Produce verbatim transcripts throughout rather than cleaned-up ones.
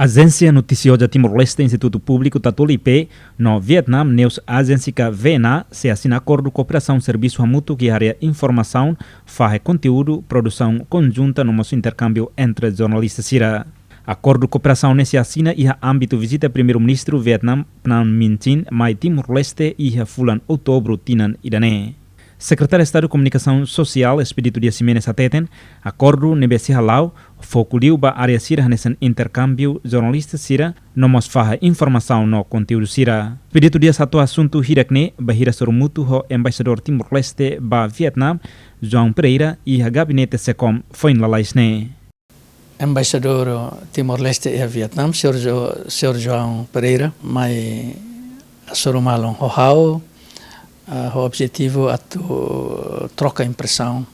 Ajénsia Notisioza Timor-Leste, Institutu Públiku Tatoli I P, no Vietnam News Agency ka V N A sei asina akordu kooperasaun servisu hamutuk iha área informasaun, fahe konteúdu, produsaun konjunta no mós interkámbiu entre jornalista sira. Akordu kooperasaun ne'e sei asina iha ámbitu vizita Primeiru-Ministru Vietnam Pham Minh Chinh mai Timor-Leste iha fulan Outubru tinan ida-ne'e. Sekretáriu Estadu Komunikasaun Sosiál, Expedito Dias Ximenes hateten, akordu ne'ebé sei hala'o foku liu ba área sira hanesan interkámbiu jornalista sira no mós fahe informasaun no konteúdu sira. Expedito Dias hato'o asuntu hirak-ne'e bainhira sorumutu ho Embaixadór Timor-Leste ba Vietnam, João Pereira, iha gabinete SECOM foin lalais ne'e. Embaixadór Timor-Leste iha Vietnam, señór Jo-, señór João Pereira, mai hasoru malu ho ha'u, ah, ho objetivu atu troka impresaun.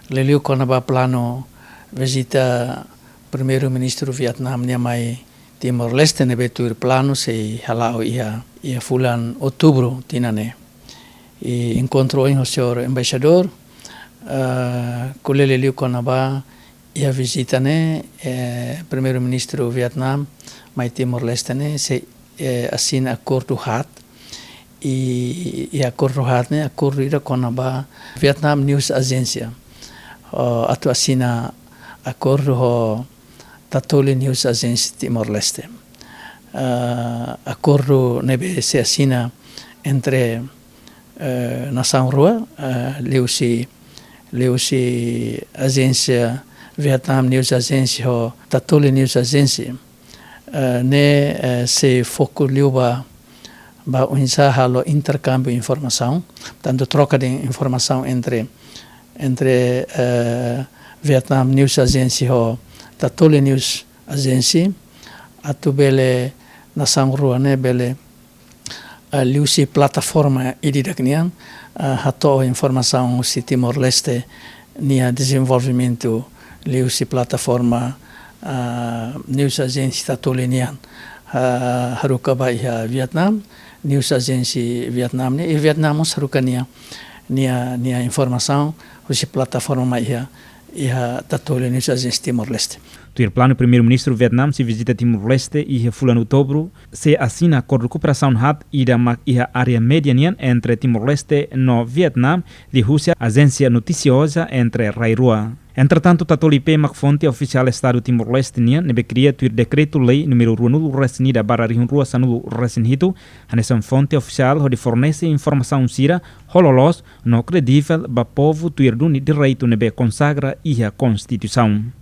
Liuliu kona-ba planu vizita Primeiru-Ministru Vietnam nian mai Timor-Leste ne'ebé tuir planu sei hala'o iha, iha fulan Outubru tinan ne'e. I enkontru ohin ho señór Embaixadór, ah, ko'alia liuliu kona-ba iha vizita ne'e, eh, Primeiru-Ministru Vietnam mai Timor-Leste ne'e sei, eh, asina akordu haat. I, i akordu haat ne'e akordu ida kona-ba Vietnam News Agency. Oh, atu asina akordu ho Tatoli News Agency Timor-Leste. Ah, akordu ne'ebé sei asina entre, eh, nasaun rua, eh, liuhusi, liuhusi ajénsia Vietnam News Agency ho Tatoli News Agency. Eh, ne'e, eh, sei foku liu ba, ba oinsá halo interkámbiu informasaun, tantu troka de informasaun entre, entre, eh, Vietnam News Agency ho Tatoli News Agency, atu bele nasaun rua ne'e bele, eh, liuhusi plataforma ida-idak nian, eh, hato'o informasaun husi Timor-Leste nia dezenvolvimentu liuhusi plataforma, eh, News Agency Tatoli nian, eh, haruka ba iha Vietnam, News Agency Vietnam ne'e, i Vietnam mós haruka nia, nia, nia informasaun husi plataforma mai iha, iha Tatoli News Agency Timor-Leste. Tuir planu, Primeiru-Ministru Vietnam sei vizita Timor-Leste iha fulan Outubru, sei asina akordu kooperasaun haat ida mak iha área média nian entre Timor-Leste no Vietnam, liuhusi ajénsia notisioza entre rai rua. Entretantu, Tatoli I P mak fonte ofisiál Estadu Timor-Leste nian ne'ebé kria tuir dekretu-lei númeru ruanulu-resin-ida barra rihun rua sanulu-resin-hitu, hanesan fonte ofisiál hodi fornese informasaun sira ho loloos no kredivel ba povu tuir duni direitu ne'ebé konsagra iha Konstituisaun.